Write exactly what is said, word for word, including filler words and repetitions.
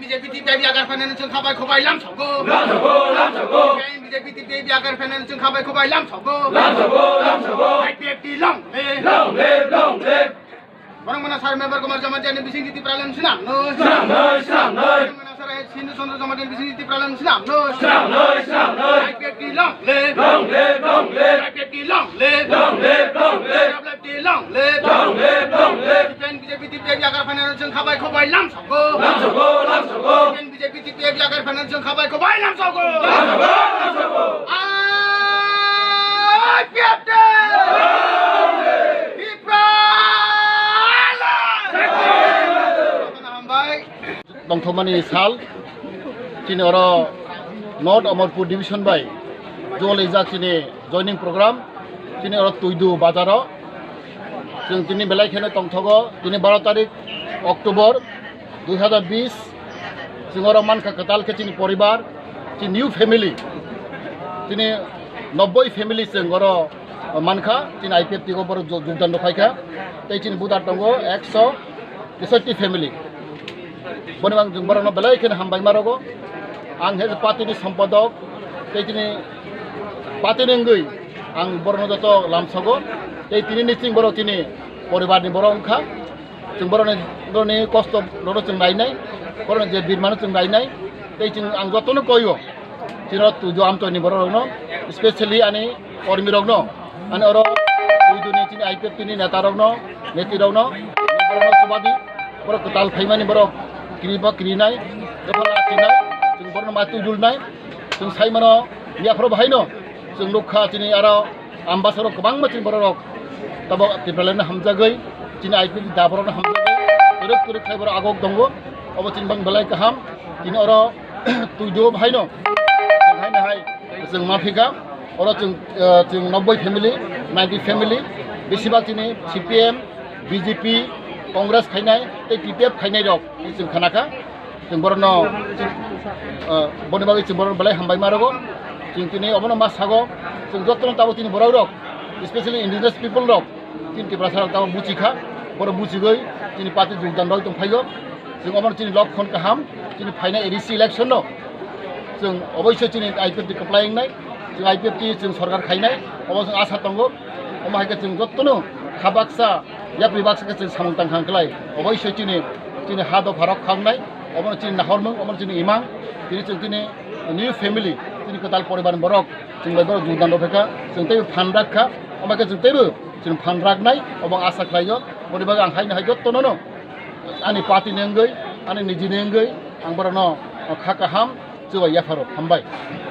B J P T P F yagar phainani chwng khabai khubai lam sogo. Lam sogo, lam sogo. B J P T P F yagar phainani chwng khabai khubai lam sogo. Lam sogo, lam sogo. I P F T long live. Long live, long live. Borok mano sir member Kumar Jamatia ni bising Tipraland swnam noi. Swnam noi, swnam noi. Borok mano sir Hindu Chandra Jamatia ni bising Tipraland swnam noi. Swnam noi, swnam noi. I P F T long live. Long live, long live. I P F T long live. Long live, long live. Long live, long live. Tipraland B J P T P F yagar phainani chwng khabai khubai lam sogo. Lam sogo, lam sogo. Tipraland B J P T P F yagar phainani chwng khabai khubai lam sogo. Lam sogo, lam sogo. I P F T! Tipraland! Hambai. Tongthokmani sal, chini oro North Amarpur Division bai jol ijak chini joining program, chini oro Tuidu bazaro. Chwng tini belai kheno tongthogo, tini baro tarik October dui hazar bis, chwng oro mankha kwtal khe chini poribar, chini new family, chini nobboi family chwng oro mankha, chini I P F T o borok jo-, jogdan rok phaikha, tei chini budar tongo ekso tesotti family. Boni bang chwng borokno belai kheno hambai ma rogo. Ang he party ni sompadok, tei chini party ni wngwi ang borokno joto lamsogo. Tei tini ni chwng borok chini poribar ni borok wngkha. Chwng borokni, borokni kosto rokno chwng nainai, borokni je birmano chwng nainai. Tei chwng ang jotono koio. Chini oro Tuidu Amtoi ni borok rokno, specially ani kormi rokno, ani oro Tuidu ni chini I P F T ni neta rokno, neti rokno, borokno chubadi, borok kwtal phaimani borok kiri ba kiri nai, dophano achinai, chwng borokno ma twi dul nai, chwng sai mano yaphro bahaino, chwng nukha chini aro Ambassador kwbangma chini borok rok tabok Tipraland no hamjagwi, chini I P F T da borok no hamjagwi, kwrwk kwrwk khai borok agok tongo, obo chini bang belai kaham. Chini oro Tuidu bahaino chwng haino hai chwng maphika, oro chwng, eh, chwng nobboi family, ninety family, besibak chini C P M, B J P, Congress khainai tei T P F khainai rok chwng khanakha. Chwng borokno, ah, boni bagwi chwng borokno belai hambai ma rwgo. Chwng tini obono ma sago, chwng jotono tabuk chini borok rok, especially indigenous people rok, chini Tiprasa rok tabuk buchi kha, borok buchigwi chini party jogdan rwi tong phaigo. Chwng obono chini lokhon kaham, chini phainai A D C election no chwng oboisoi chini I P F T kwplai wngnai, chwng I P F T chwng sorkar khainai, obo chwng asa tongo. Omo hai khe chwng jotono kha baksa, yapri baksa khe chwng samung tang kha hwnkhe lai, oboisoi chini, chini ha dopha rok kha wngnai. Obono chini nahormung, obono chini imang, tini chwng tini new family, tini kwtal poribar ni borok, chwng bai borok jogdan rw phaikha, chwng teibo phan rak kha, omo khe chwng teibo chwng phan raknai, obo ang asa khlaio. Boni bagwi ang haino hai jotono no ani party ni wngwi, ani niji ni wngwi ang borokno kha kaham chubai yapharo. Hambai.